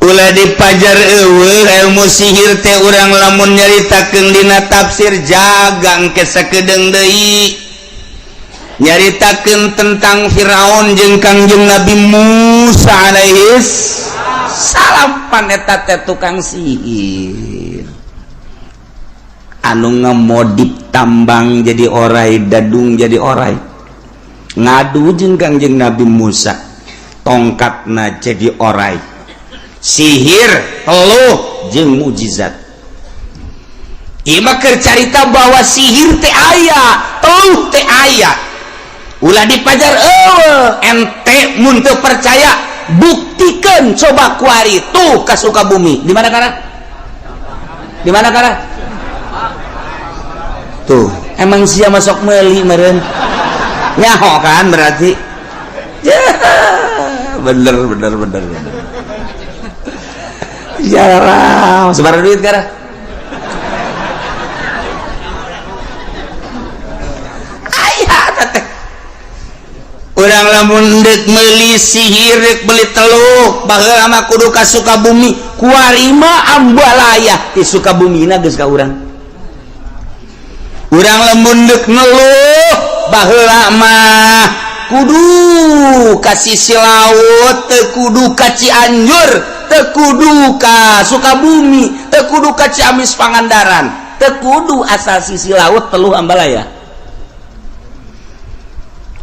Ulah dipajar, euweuh ilmu sihir teh. Urang lamun nyaritakeun dina tafsir jagang ke sakedeung deui nyaritakeun tentang Firaun jeung Kangjeng Nabi Musa alaihis salam. Pan eta teh tukang sihir anu ngemodif tambang jadi orai, dadung jadi orai, ngadu jeung Kangjeng Nabi Musa, tongkatna jadi orai. Sihir, teluh jeung mukjizat. Ieu mah keur carita bahwa sihir teh aya, teluh teh aya. Ulah dipajar, euweuh. Ente mun teu percaya, buktikan coba kuari tuh ka Sukabumi. Di mana kana? Di mana kana tuh? Emang sia masuk meuli meureun, nyaho kan berarti ya. Bener bener bener bener. Jarang sebar duit kara aya teh. Urang lamun deuk meuli sihir, deuk beli teluh, baheula mah kudu ka Sukabumi. Kuari mah ambalaya ti Sukabumina geus ka urang. Urang lamun deuk ngeluh, baheula mah kudu ka sisi laut, teu kudu ka Cianjur, teu kudu ka Sukabumi, teu kudu ka Ciamis, Pangandaran, teu kudu, asal sisi laut teluh ambalaya.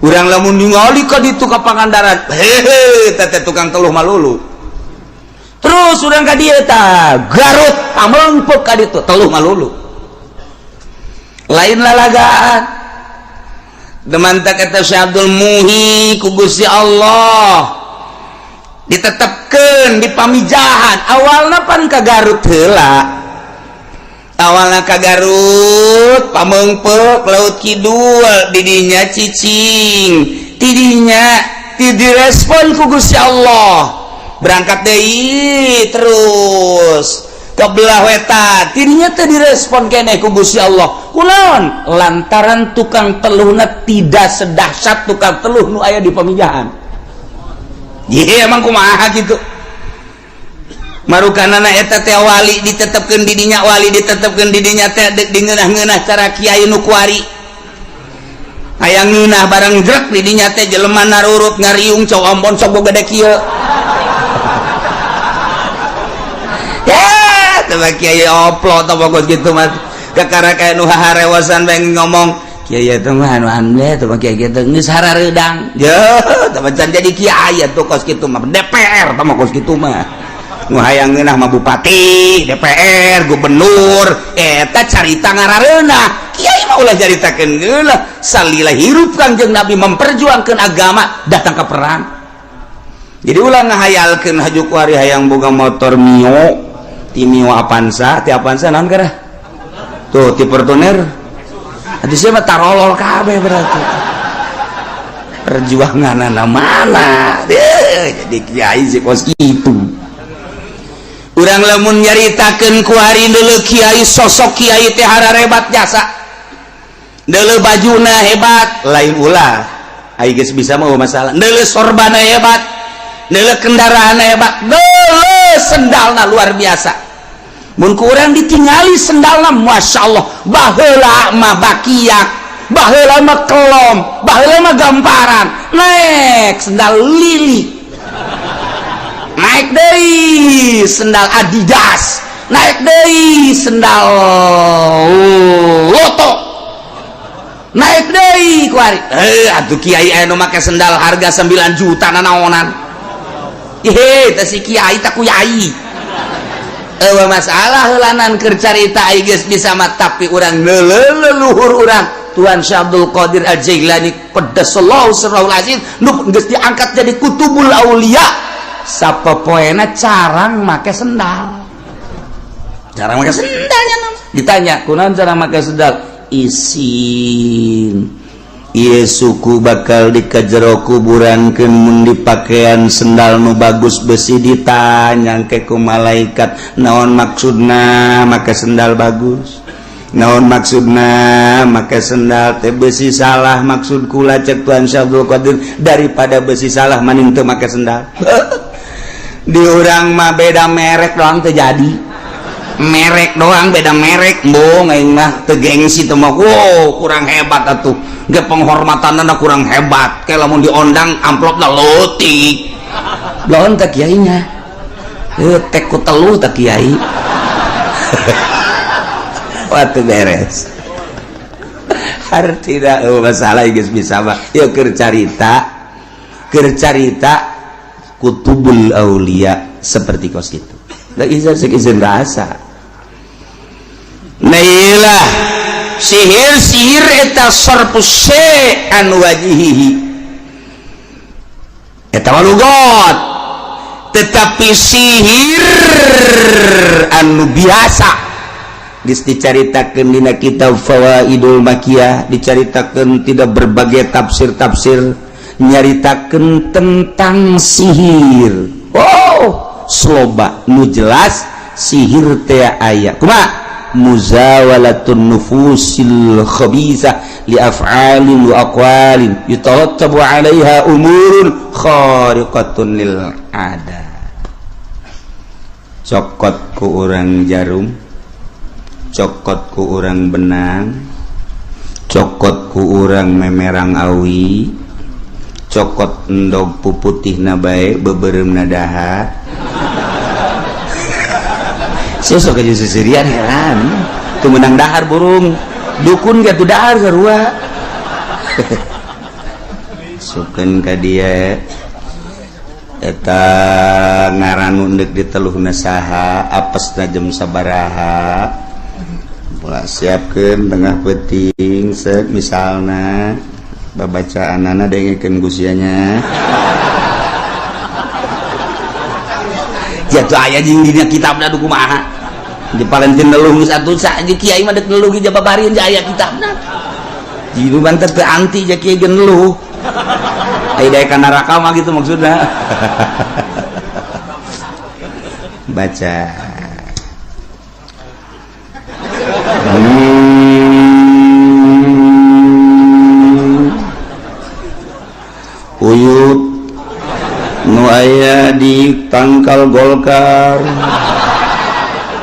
Urang lamun ningali ka ditu ka Pangandaran, hehe, teh tukang teluh malulu. Terus urang ka dieu tah Garut, pamengpeuk ka ditu teluh malulu. Lain lalagaan. Demantak eta Syekh Abdul Muhi ku Gusti Allah ditetepkeun di Pamijahan. Awalna pan ka Garut heula, awalna ka Garut, pamengpeuk Laut Kidul, didinya cicing, tidinya ti direspon ku Gusti Allah, berangkat deui terus ke belah wetan, tidinya teh direspon keneh ku Gusti Allah. Kunaon? Lantaran tukang teluhna tidak sedahsyat tukang teluh nu aya di Pamijahan. Ye, emang kumaha gitu marukanana eta teh wali ditetepkeun di dinya, wali ditetepkeun di dinya teh deuk dingeunah-ngeunah cara kiai nu kuari. Hayang ngeunah barang jrek di dinya teh jelema narurut ngariung, cau ombon sok gede kieu ya. Teh kiai oplo teh bagus gitu mah, kakara kayak nu harewasan bae ngomong kiai teh mah anu anu teh mah kiai kitu geus harareudang ye teh mah can jadi kiai atuh kos kitu mah. DPR teh mah kos kitu mah, nu hayang ngeunah mah bupati, DPR, gubernur. Eta carita ngarareunah. Kiai mah ulah caritakeun geunah. Salila hirup Kangjeng Nabi memperjuangkeun agama, datang ke perang. Jadi ulah ngahayalkeun haju kuari hayang boga motor Mio, ti Mio Avanza, ti Avanza naon kara tuh, ti Fortuner. Atuh sia mah tarolol kabeh. Berarti perjuangan mana jadi kiai si kos kitu? Urang lamun nyaritakeun kuari deuleu kiai, sosok kiai teh hararebat jasa, deuleu bajuna hebat, lain ulah ai geus bisa mah masalah, deuleu sorbana hebat, deuleu kendaraanna hebat, deuleu sendalna luar biasa. Mun ku urang ditingali sendalna, masya Allah, baheula mah bakiak, baheula mah kelom, baheula mah gamparan. Naik sendal lili, naik deui sendal Adidas, naik deui sendal Loto, naik deui kuari. Eh, atuh kiai anu make sendal harga 9 juta nanaonan? Hehe, teh si kiai tak kuyai. Eueuh masalah heulanan keur carita ai geus bisa mah, tapi urang leluhur urang Tuhan Syekh Abdul Qadir Al-Jailani qaddasallahu sirrahul aziz nu geus diangkat jadi kutubul aulia, sapopoena carang make sendal, cara make sendalnya. Ditanya kunaon cara make sendal, isin. Ieu suku bakal dikajero kuburankeun mun dipakaian sendal nu bagus besi ditanya ke ku malaikat, naon maksudna make sendal bagus, naon maksudna make sendal teh besi salah maksud kula. Cek Tuhan Syekh Abdul Qadir, daripada besi salah maning teu make sendal. Di urang mah beda merek doang terjadi, merek doang beda merek, embung aing mah teu gengsi teu mah. Wow, kurang hebat atuh ge, penghormatanna kurang hebat, kayak lamun diondang amplopna leutik. Lawan teh kiainya eh tek ku telu teh kiai. Wah, teu beres. Hartina, oh, masalah geus bisa mah ieu keur carita, keur carita kutubul aulia seperti kos itu. Da izin sek izin rasa. Nah, iyalah sihir, sihir eta sarfus an wajhihi, eta mah lugot. Tetapi sihir anu biasa geus dicaritakeun dina kitab Fawaidul Makiyah, dicaritakeun tidak berbagai tafsir-tafsir nyaritakeun tentang sihir. Oh, sloba nu jelas sihir teh aya kumaha muzawalatun nufusil khabisah li af'alin wa aqwalin yatarattabu 'alaiha umurun khariqatun lil 'adah. Cokot ku urang jarum, cokot ku urang benang, cokot ku urang memerang awi, cokot endog puputihna bae, beubeuremna dahar. Sosok aja seserian, heran tuh menang dahar burung dukun ge tuh dahar sarua. Sukeun ka dia eta ngaran nu deuk diteluhna saha, apesna jam sabaraha, pola siapkeun tengah peuting set, misalna babacaanana dengekeun gusianya. Jatuh aya jeung dina kitabna du kumaha di Valentin neluh geus atuh sa di kiai mah deuk neluh ge jababarian aya kitabna. Jitu bantet teu anti ja kiai ge neluh aya daek ka neraka mah gitu maksudna. Baca uyut nu aya di tangkal Golkar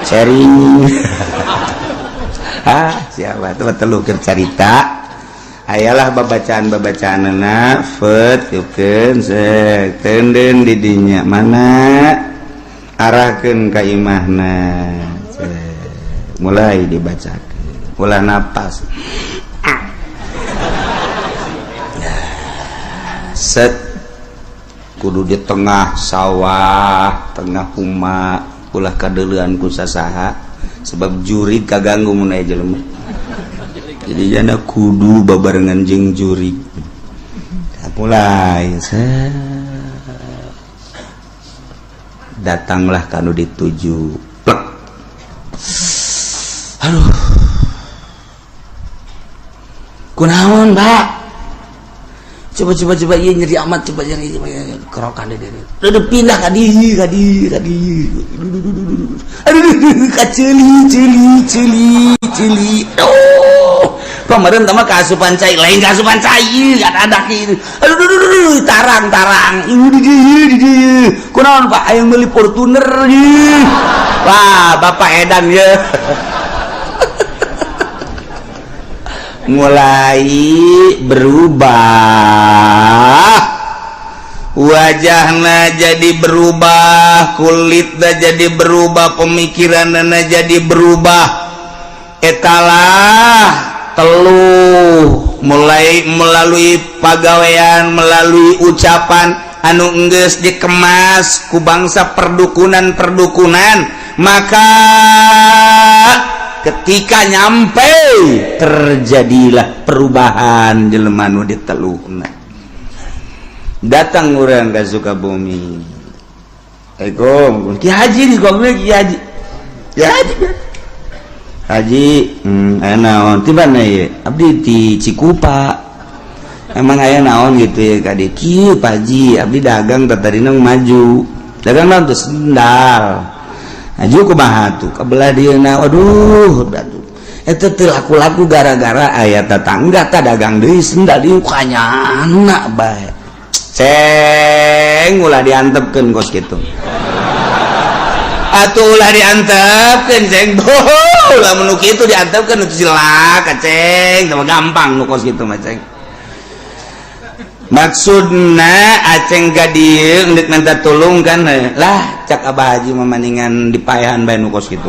sharing. Ah, siapa tuh telu keur carita ayalah babacaan-babacaanna fet yukeun sek tenden di dinya mana arahkeun ka imahna. Mulai dibacakeun ulah napas set, kudu di tengah sawah, tengah huma, ulah kadeuleuan ku sasaha, sebab jurig kaganggu mun aya jelema. Jadi jana kudu babarengan jeung jurig. Mulai set, datanglah kanu dituju, plek, aduh, kunaon, Pak? Coba coba coba, iya nyeri amat, coba nyeri, coba kerokan deh deh. Udah pindah ka dieu, ka dieu, ka dieu. Aduh, ka ceuli ceuli ceuli ceuli. Oh, pameureun tah mah kaasupan cai, lain kaasupan cai, kan ada kieu. Aduh, aduh, aduh, tarang tarang. Ieu di dieu, di dieu. Kunaon, Pak? Aya meuli Fortuner ieu. Wah, Bapak edan ye. Mulai berubah wajahna, jadi berubah kulitna, jadi berubah pemikiranna, jadi berubah. Etalah teluh mulai melalui pagawean, melalui ucapan anu enggeus dikemas ku bangsa perdukunan-perdukunan. Maka ketika nyampe terjadilah perubahan jelema nu diteluhna. Datang orang ke Sukabumi. Assalamualaikum, Ki Haji di Ki Haji. Ya Haji, Haji, aya naon? Ti mana ye? Abdi ti Cikupa. Emang aya naon gitu ya ka dieu? Kieu, Pak Haji, abdi dagang tadina maju. Dagang naon tuh? Sendal. Maju kumaha tuh? Kabelah dieuna. Aduh, aduh. Eta teu laku-laku gara-gara aya tetangga tah dagang deui sendal dieu kanyana bae. Ceng ulah diantepkeun kos kitu. Atuh ulah diantepkeun, Ceng. Ulah nu kitu diantepkeun, itu cilaka, Ceng. Teu gampang nu kos kitu mah, Ceng. Maksudna Aceng ka dieu endek minta tulung kan lah. Cak Abah Haji mah maningan dipaehan bae nu kos kitu,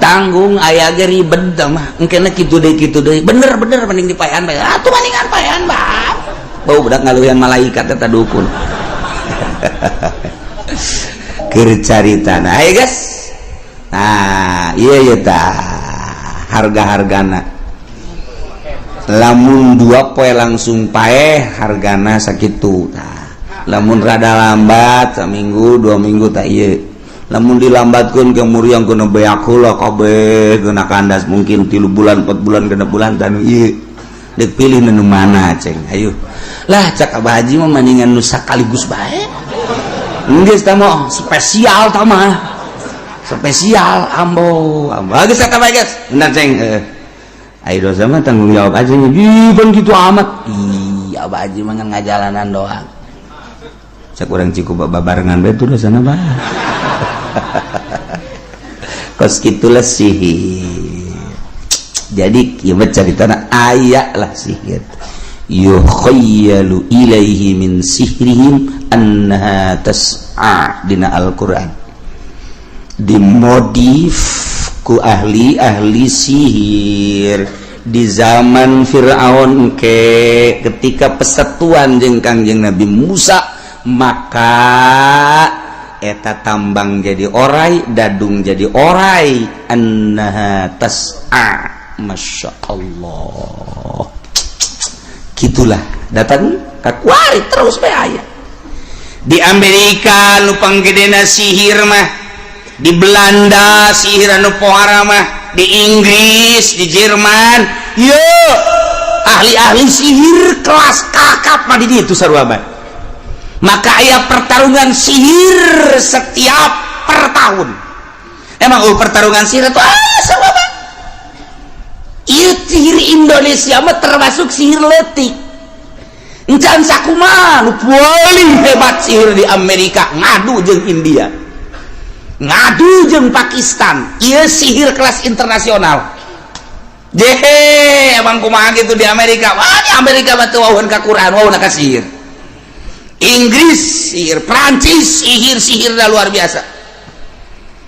tanggung aya ge ribet mah. Engkena kitu deui, kitu deui, bener bener mending dipaehan bae. Atuh maningan paehan bae, bau budak ngaluyan malaikat eta dukun. Keur carita. Nah, ayo guys, nah iya iya tah harga-hargana. Lamun 2 poe langsung paeh, hargana sakitu. Tah, lamun rada lambat seminggu 2 minggu, tak iya. Lamun dilambatkeun ke muriang kena beak heula kabeh, kena kandas mungkin 3 bulan, 4 bulan, 6 bulan. Tanu ieu dek pilih nu mana, Ceng? Ayo lah, cak Abah Haji mah mendingan nu sakaligus bae. Geus tah mah spesial, tah mah spesial. Ambo ambo geus kata bae, geus bener, Ceng. Ayo, dosa mah tanggung jawab aja. Ih, ban gitu amat. Iya, Abah Haji mah ngajalanan doang. Cak urang Cikupa babarengan bae tuh dosana bah. Kos kitulah sihir. Jadi kieu caritana aya lah sihir. Yukhayyalu ilaihi min sihrihim annaha tas'a dina Al-Qur'an. Dimodif ku ahli-ahli sihir di zaman Fir'aun ke ketika persatuan jeung Kangjeng Nabi Musa, maka eta tambang jadi orai, dadung jadi orai, annaha tas'a. Masya Allah, gitulah datang kakuari terus bae. Aya di Amerika nu panggedena sihir mah, di Belanda sihir anu pohara mah, di Inggris, di Jerman. Yo, ahli-ahli sihir kelas kakap mah di ditu sarua bae. Maka aya pertarungan sihir setiap per tahun. Emang oh, pertarungan sihir itu ah sarua bae. Ieu sihir Indonesia mah termasuk sihir letik. Encan sakumaha nu paling hebat sihir di Amerika ngadu jeung India, ngadu jeung Pakistan. Ieu sihir kelas internasional. Jehe, emang kumaha gitu di Amerika? Wah, di Amerika mah teu wawuhan ka Quran, wawuhna ka sihir. Inggris sihir, Prancis sihir, sihir dah luar biasa.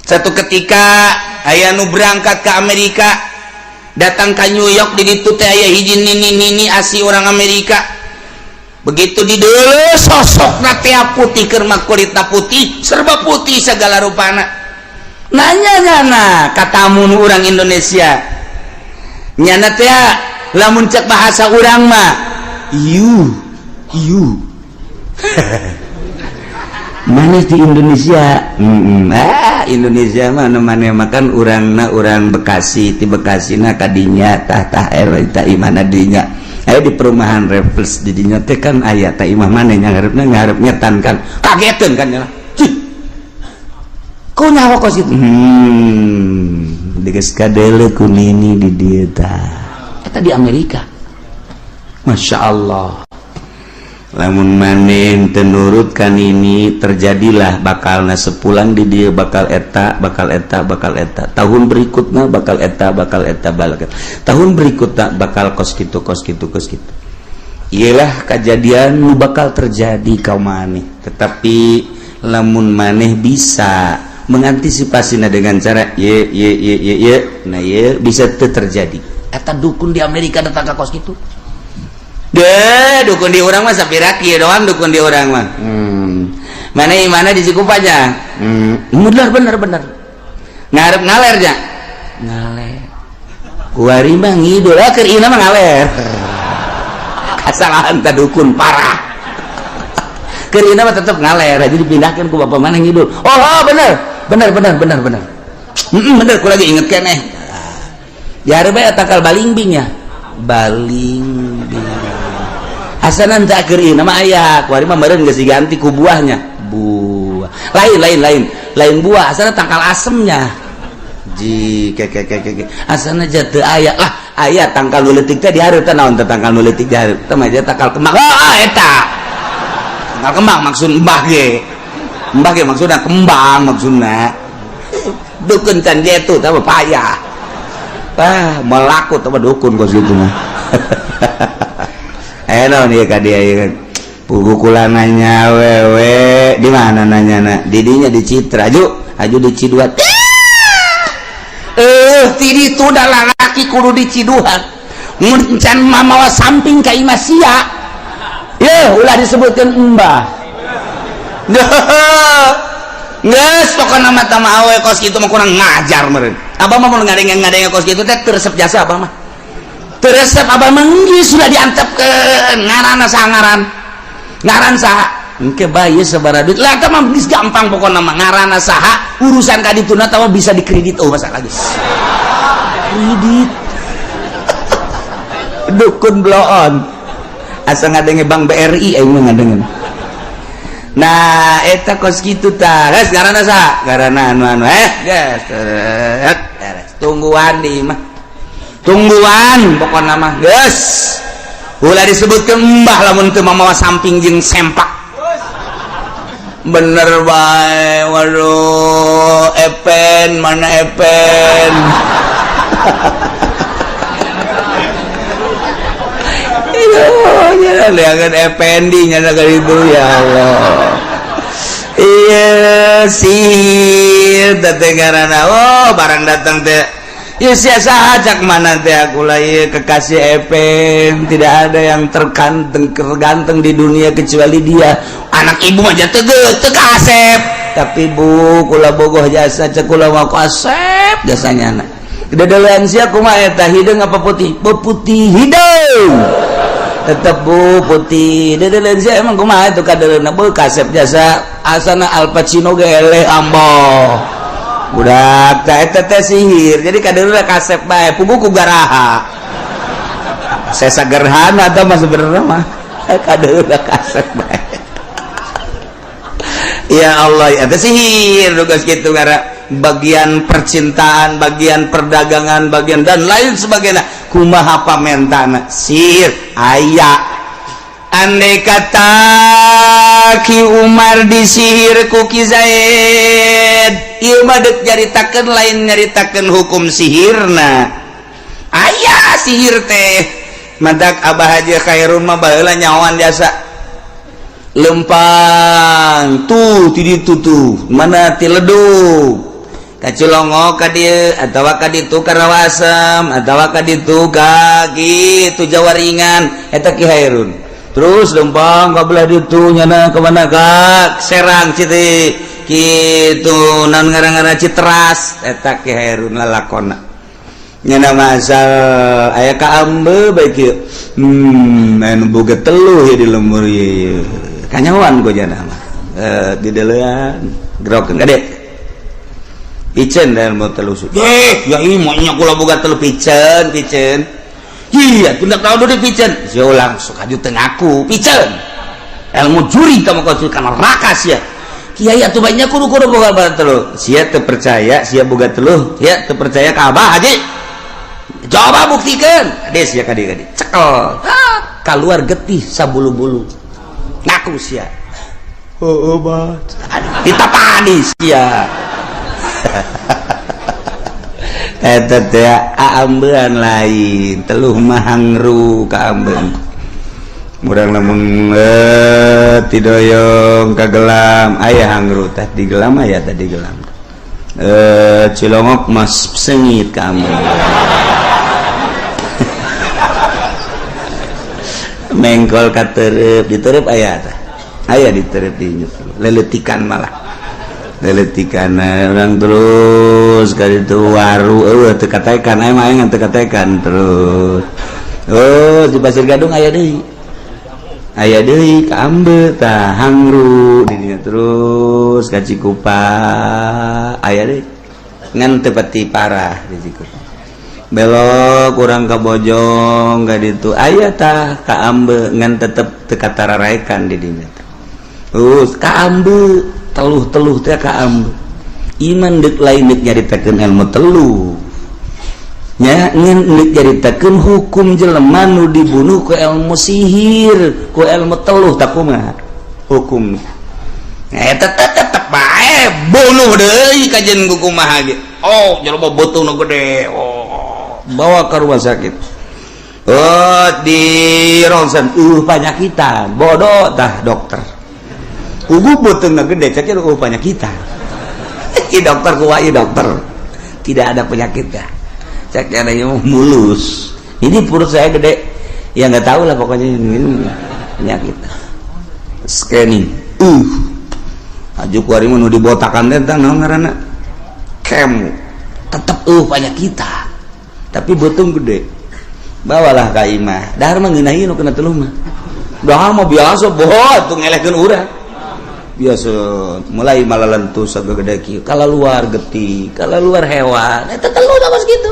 Satu ketika aya nu berangkat ke Amerika, datang ke New York, di ditu teh aya hiji nini nini asli orang Amerika. Begitu di dulu sosok teh putih, keur kulitna putih, serba putih segala rupana. Nanya nyana katamu nu orang Indonesia, nyana teh lamun cek bahasa urang mah, "You, you mana di Indonesia?" Ah, Indonesia mana mana makan urangna urang Bekasi, di Bekasi na kadinya tah tah er tah imana dinya. Aya di perumahan Raffles di dinya teh kan aya tah imah mana yang ngarepna ngarep ngetan kan. Kageteun kan ya. Cih. Kok nyawa kos itu? Geus kadele ku nini di dieu tah. Eta di Amerika. Masya Allah, lamun maneh teu nurut kan ini terjadilah bakalna sepulang di dia bakal eta, bakal eta, bakal eta, tahun berikutnya bakal eta, bakal eta, bakal eta, tahun berikutnya bakal kos gitu, kos gitu, kos gitu. Iyalah kejadian nu bakal terjadi kau maneh. Tetapi lamun maneh bisa mengantisipasi dengan cara ye ye ye ye ye, nah ye bisa terjadi. Eta dukun di Amerika datang ke kos gitu deh. Dukun di urang mah sapiraki doang. Dukun di urang mah, mana mana di Cikupa aja. Bener bener bener, ngarep ngaler ja ngaler kuari mah ngidul. Ah, keur mah ngaler. Kesalahan ta dukun parah. Keur mah tetep ngaler aja, dipindahkan ku bapak mana ngidul. Oh, bener bener bener bener bener, bener. Ku lagi inget keneh ya bae tangkal balingbing ya, balingbing asanan tak keur nama aya kuari mah meureun geus diganti ku buahnya, buah lain lain lain lain, buah asana tangkal asemnya ji ke ke ke ke asana jatuh. Aya lah, aya tangkal nu leutik teh di hareup teh. Naon teh tangkal nu leutik di hareup teh mah? Tangkal kembang. Ah, eta tangkal kembang maksud mbah ge. Mbah ge maksudna kembang, maksudna dukun can jetu tah payah. Ah, melaku tah dukun kos kitu mah. Eh, naon ieu ka dia ieu? Puguh nanya wewe di mana nanya na? Didinya di Citra, aju, aju di Ciduat. Eh, ti ditu da lalaki kudu di Ciduhan. Mun can mamawa samping ka imah sia. Ye, ulah disebutkeun embah. Geus pokona mah tama awe kos kitu mah kurang ngajar meureun. Abah mah mun ngadenge-ngadenge kos kitu teh teu resep jasa abah mah. Teu resep abah mah, geus sudah diantepkeun ngaranna saha, ngaran. Ngaran saha? Engke bae sabaraha duit. Lah, eta mah geus gampang pokona mah, ngaranna saha, urusan ka dituna tah bisa dikredit, oh masalah geus. Kredit. Dukun bloon. Asa ngadenge Bank BRI aing mah ngadenge. Nah, eta kos kitu tah. Geus, ngaranna saha? Ngaranna anu-anu. Eh, geus. Beres. Tungguan di imah. Tungguan pokona mah. Geus. Ulah disebutkeun mbah lamun teu mamawa samping jeung sempak. Bener bae, waduh, Epen mana Epen? Iya, lihat Ependi nya itu, ya Allah. Iya, sihir teh ngaranna. Oh, barang datang teh. Ya sia saha, cak mana teh aku lah ieu kekasih Epen, tidak ada yang terganteng terganteng di dunia kecuali dia. Anak ibu aja teu teu kasep. Tapi bu, kula bogoh jasa, cek kula mah kasep jasanya anak. Dedelean sia kumaha eta, hideung apa putih? Putih hideung. Tetep bu putih. Dedelean sia emang kumaha itu kadeleuna, bu kasep jasa asana Al Pacino ge eleh ambo. Budak teh eta teh sihir. Jadi kadeleuna kasep bae, puguh ku garaha. Sesa gerhana tah mah sebenarnya mah. Kadeleuna kasep bae. Ya Allah, ya teh sihir tugas kitu ngara bagian percintaan, bagian perdagangan, bagian dan lain sebagainya. Kumaha pamentana? Sihir aya. Andai kata Ki Umar disihir ku Ki Zaid, ieu mah deuk nyaritakeun, lain nyaritakeun hukum sihirna. Aya sihir teh. Madak Abah Haji Khairun mah baheula nyawan jasa lempang tuh ti ditu tuh mana ti Ledug ka Cilongok ka dieu atawa ka ditu ka Rawasem atawa ka ditu ka kitu Jawaringan, eta Ki Hairun. Terus lempang ka belah ditu nyana ka mana, ka Serang, Citi kitu naon ngaran-ngaran Citeras, eta Ki Hairun lalakonna nyana masal aya ka ambe bae kieu. Anu boga teluh ya di lembur ieu kanyawan ku jana mah di deulean gerokeun kade piceun dan mau teluh. Eh, ya ini maunya kula boga teluh, piceun piceun. Iya, tunda tahu dulu piceun sia langsung aju teu ngaku piceun ilmu juri kamu kau kana neraka sia. Kiai atuh banyak kudu kudu boga teluh, sia teu percaya sia boga teluh, sia teu percaya ka Abah Haji, coba buktikan des ya kadi kadi cekel keluar getih sabulu-bulu ngaku sia. Oh, oh bah ditapani sia. Eta teh aambean, lain teluh mah hangru ka ambeun. Murang lamun tidoyong ka gelam aya hangru teh di gelam, aya teh di gelam. Eh, Cilongok mas sengit ka ambeun. Mengkol ka tereup, ditereup aya teh, aya ditereup di leletikan, malah leletikan orang terus kali itu waru eueuh teu katekan aya mah aing teu katekan terus. Oh, di Pasir Gadung aya deui, aya deui ka ambe tah hangru di dinya, terus ka Cikupa aya deui ngan teu pati parah di Cikupa. Belok kurang ke Bojong ka ditu aya tah ka ambe ngan tetep teu katararaekan di dinya. Terus ka ambe teluh-teluh teh ka ambe iman deuk lain deuk nyaritakeun ilmu teluh nya, ngan deuk nyaritakeun hukum jelema nu dibunuh ku ilmu sihir, ku ilmu teluh, tak kumaha hukum. Eta tetep Bae bunuh deui kajen ku kumaha ge. Oh, jelema beuteungna gede. Oh, bawa ke rumah sakit. Oh, di ronsen penyakitan. Bodoh tah dokter. Kugu beuteungna gede cek penyakitan. I dokter kuwa i dokter. Tidak ada penyakitnya. Cek ada yang mulus. Ini perut saya gede. Ya nggak tahu lah, pokoknya ini penyakit. Scanning. Aju kuari mah nu dibotakan teh tah naon ngaranna? Kemo. Tetep penyakitan. Tapi beuteung gede. Bawalah ka imah. Dahar mah ngeunahi nu kena teluh mah. Dahar mah biasa boh tuh ngelehkeun urang. Biasa mulai malalentu sagede kieu. Kala luar getih, kala luar hewan. Eta teluh mah gitu.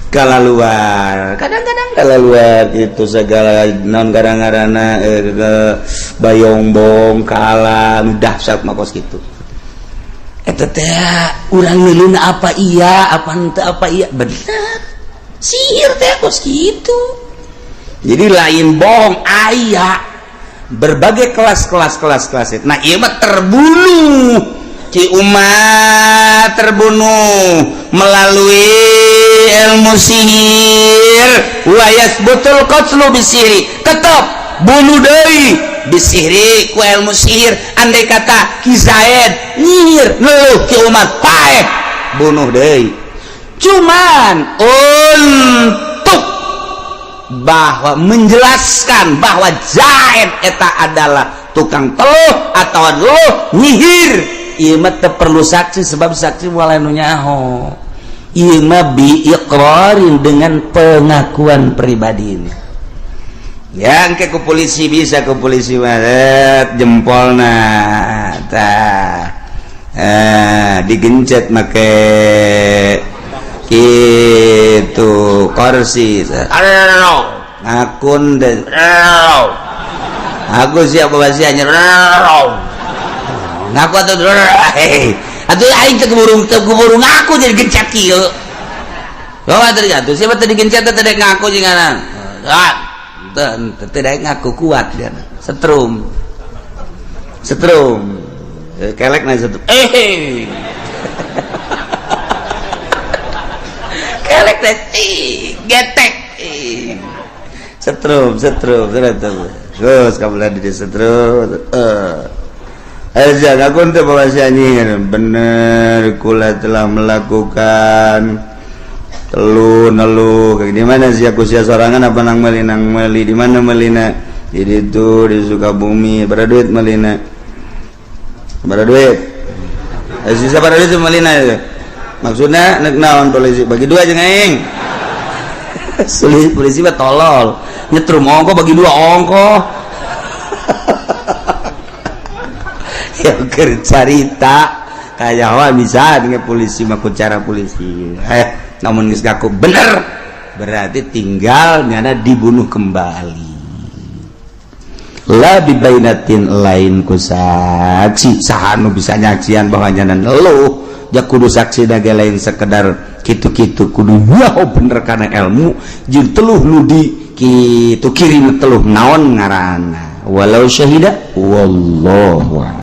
Kala luar kadang-kadang kala luar itu segala non kadang-kadang bayongbong kala nu dahsyat mah kos kitu. Eta teh urang ngeuleuhna apa iya, apa henteu, apa iya bener sihir teh kos kitu. Jadi lain bohong, aya berbagai kelas-kelas kelas-kelas. Nah, ieu mah terbunuh. Ki Umar terbunuh melalui ilmu sihir. Wa yasbutul qatlu bisihri, tetap bunuh deui bisihri ku ilmu sihir. Andai kata Ki Zaid nyihir ngeluh Ki Umar paeh, bunuh deui. Cuman untuk bahwa menjelaskan bahwa Zaid eta adalah tukang teluh atau teluh nyihir, ieu mah teu perlu saksi, sebab saksi moal nu nyaho. Ieu mah bi iqrarin, dengan pengakuan pribadi ini. Yang ke polisi, bisa ke polisi mah jempolna tah digencet make gitu kursi, ngakun dan aku siapa masih hanya ngaku atau atau aing teu keburu, teu keburu ngaku jadi gencet kieu. Bawa tadi atuh siapa tadi gencet teh tadi ngaku jeung ah teu teu ngaku, kuat dia. Setrum setrum kelek na setrum, eh kelek teh getek, setrum setrum setrum terus kamu di setrum. Aja ngaku teh bahwa si anjing bener kula telah melakukan telu nelu. Di mana sih aku sia sorangan apa nang meli? Nang meli di mana? Melina di itu di Sukabumi. Berapa duit melina? Berapa duit? Sisa berapa duit melina itu maksudnya nek naon? Polisi bagi dua jeung aing. Polisi, polisi mah tolol, nyetrum ongko bagi dua ongko. Ya keur carita kayak bisa dengan polisi mah cara polisi, namun geus ngaku bener berarti tinggal nyana dibunuh kembali. La bibainatin, lain ku saksi. Saha nu bisa nyaksian bahwa nyana ngeluh? Ja kudu saksi dage lain sekedar kitu-kitu, kudu wow bener karena ilmu jeung teluh nu di kitu kirim teluh naon ngaranna walau syahida. Wallahu.